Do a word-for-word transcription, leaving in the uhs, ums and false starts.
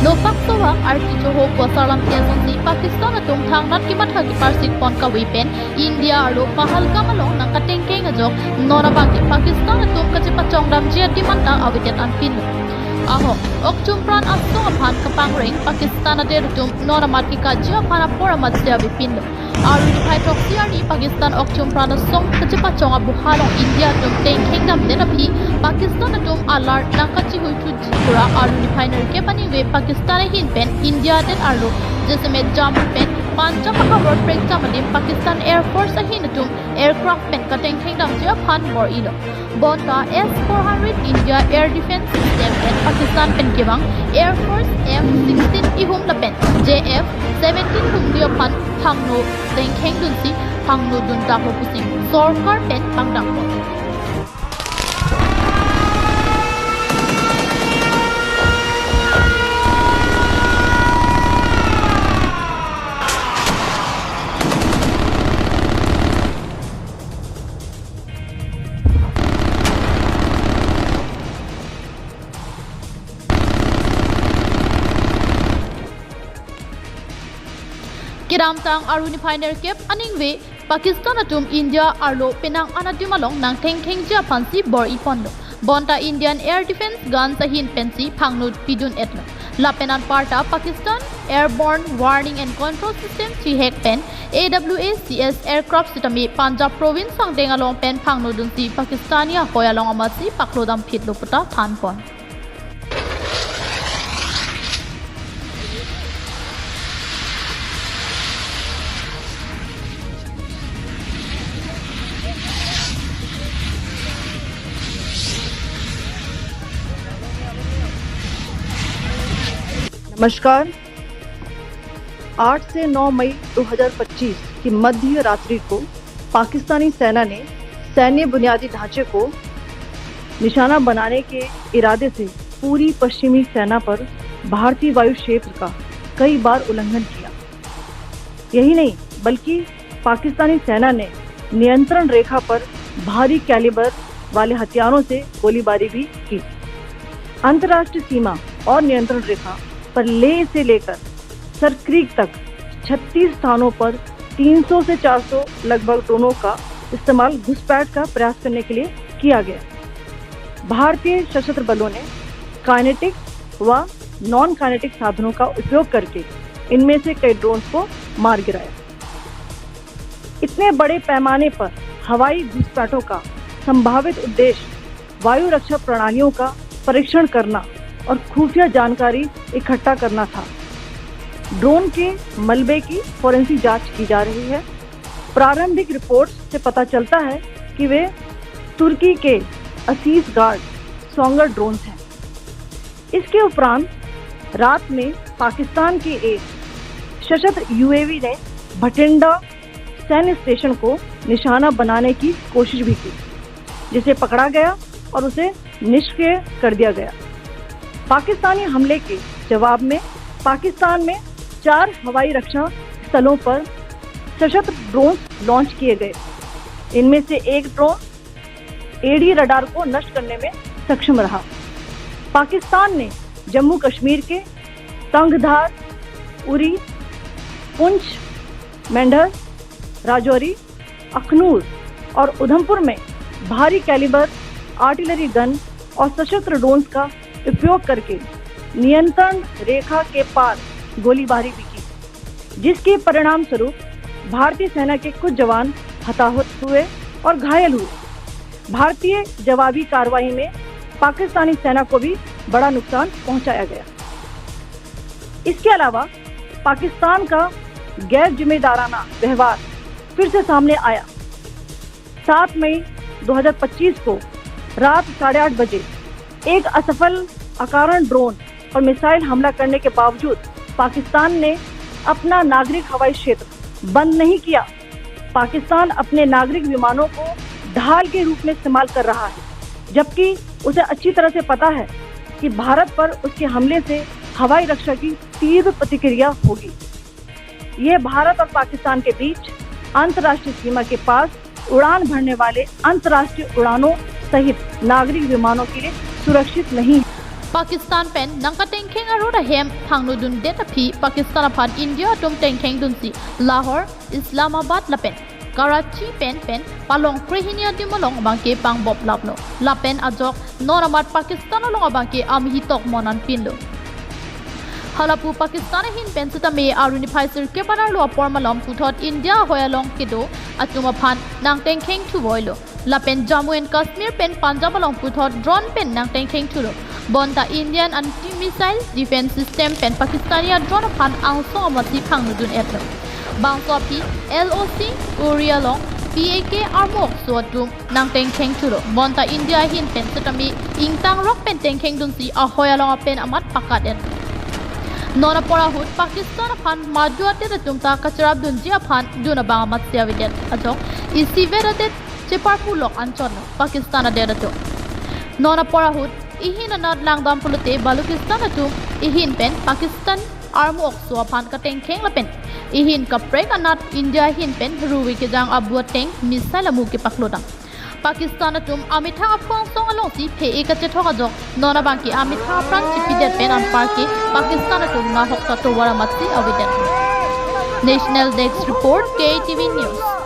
Topak sowak arti choho pu asarlamthe asonsi Pakistan atum thangnat kematha keparsik pon kave pen India arlo Pahalgam along nangkatengkeng ajok non abangke Pakistan atum kachepachongdamji a-demand ta avedet anpinlo. Ahok, ok chumpran asong aphan kapangreng Pakistan adet atum non amat kekaji aphan apor amatsi avepinlo. Aru niphai throksi arni Pakistan ok chumpran asong kachepachong abuha along India atum tengkeng damdet aphi Pakistan atum alar nangkachihuithuji pura aru niphai nerkep aningve Pakistan ahin pen India adet arlo jasemet Jammu pen Punjab ahavar prekjam adim Pakistan Air Force ahin atum aircraft pen katengkeng damji aphan bor-ilo. Bonta S four hundred India Air Defense System pen Pakistan pen kevang Air Force F sixteen ihum lapen J F seventeen humdi aphan phangno tengkeng dunsi phangno dun tanglo pusi sorkar pen pangdang pon. Kedamtang aru niphai nerkep aningve Pakistan atum India arlo penang anadim along nangtengkengji aphansi bor-i ponlo. Bonta Indian Air Defense Guns ahin pensi phangno pidun-etlo. Lapen anparta Pakistan Airborne Warning and Control System chihek pen A W A C S aircraft sitame Punjab province angdeng along pen phangno dunsi Pakistani ahoi along amatsi paklo damphitlo puta than pon. नमस्कार। आठ से नौ मई दो हज़ार पच्चीस की मध्य रात्रि को पाकिस्तानी सेना ने सैन्य बुनियादी ढांचे को निशाना बनाने के इरादे से पूरी पश्चिमी सेना पर भारतीय वायु क्षेत्र का कई बार उल्लंघन किया। यही नहीं, बल्कि पाकिस्तानी सेना ने नियंत्रण रेखा पर भारी कैलिबर वाले हथियारों से गोलीबारी भी की। अंतर्राष्ट्रीय सीमा और नियंत्रण रेखा पर लेह से लेकर सरक्रीक तक छत्तीस स्थानों पर तीन सौ से चार सौ लगभग ड्रोनों का इस्तेमाल घुसपैठ का प्रयास करने के लिए किया गया। भारतीय सशस्त्र बलों ने काइनेटिक व नॉन काइनेटिक साधनों का उपयोग करके इनमें से कई ड्रोन को मार गिराया। इतने बड़े पैमाने पर हवाई घुसपैठों का संभावित उद्देश्य वायु रक्षा प्रणालियों का परीक्षण करना और खुफिया जानकारी इकट्ठा करना था। ड्रोन के मलबे की फॉरेंसिक जांच की जा रही है। प्रारंभिक रिपोर्ट से पता चलता है कि वे तुर्की के असीस गार्ड सॉन्गर ड्रोन्स हैं। इसके उपरांत रात में पाकिस्तान के एक सशस्त्र यूएवी ने भटिंडा सैन्य स्टेशन को निशाना बनाने की कोशिश भी की, जिसे पकड़ा गया और उसे निष्क्रिय कर दिया गया। पाकिस्तानी हमले के जवाब में पाकिस्तान में चार हवाई रक्षा स्थलों पर सशस्त्र ड्रोन लॉन्च किए गए। इनमें से एक ड्रोन एडी रडार को नष्ट करने में सक्षम रहा। पाकिस्तान ने जम्मू कश्मीर के तंगधार, उरी, पुंछ, मेंढर, राजौरी, अखनूर और उधमपुर में भारी कैलिबर आर्टिलरी गन और सशस्त्र ड्रोन्स का उपयोग करके नियंत्रण रेखा के पार गोलीबारी भी की, जिसके परिणाम स्वरूप भारतीय सेना के कुछ जवान हताहत हुए और घायल हुए। भारतीय जवाबी कार्रवाई में पाकिस्तानी सेना को भी बड़ा नुकसान पहुंचाया गया। इसके अलावा पाकिस्तान का गैर जिम्मेदाराना व्यवहार फिर से सामने आया। सात मई दो हज़ार पच्चीस को रात साढ़े आठ बजे एक असफल अकारण ड्रोन और मिसाइल हमला करने के बावजूद पाकिस्तान ने अपना नागरिक हवाई क्षेत्र बंद नहीं किया। पाकिस्तान अपने नागरिक विमानों को ढाल के रूप में इस्तेमाल कर रहा है, जबकि उसे अच्छी तरह से पता है कि भारत पर उसके हमले से हवाई रक्षा की तीव्र प्रतिक्रिया होगी। ये भारत और पाकिस्तान के बीच अंतर्राष्ट्रीय सीमा के पास उड़ान भरने वाले अंतर्राष्ट्रीय उड़ानों सहित नागरिक विमानों के लिए सुरक्षित नहीं है। Pakistan pen nangkatengkheng arut ahem phangnodundet aphi Pakistan aphan India atum tengkhengdunsi Lahore, Islamabad lapen Karachi pen pen palong krehini adim along abangke pangboplaplo. Lapen ajok non amat Pakistan along abangke amihi tokmon anpinlo. Halapu Pakistan ahin pen sitame arni phai sirkep adarlo apor malom puthot India ahoi along kedo atum aphan nangtengkhengthuvoilo. Lapen Jammu and Kashmir pen Punjab along puthot drone pen nangtengkhengthulo. Bonta Indian anti-missile defense system pen Pakistani a-drone aphan angsong amatsi phangnodun-etlo. Bangso aphi L O C Uri along P A K armu okso atum nangtengkhengthulo. Bonta India ahin pen sitame ingtangrok pen tengkhengdunsi ahoi along apen amat pakat-et. Non apor ahut Pakistan aphan madu adet atum ta kacherapdunji aphan dun abang amatsi avedet. Ajok isivet adet cheparpulok anchotlo Pakistan adet atum. Non apor ahut ihin anat langdam pulote Balochistan atum ihin pen Pakistan armu okso aphan katengkheng lapen ihin kaprek anat India ahin pen ruvi kejang abu ateng missile amu kepaklodam. Pakistan atum amethang aphu angsong alongsi phe-e kachethok ajok non abangke amethang apran chipidet pen anparke Pakistan atum nahok ta tovar amatsi avedet. National Desk Report, K T V News.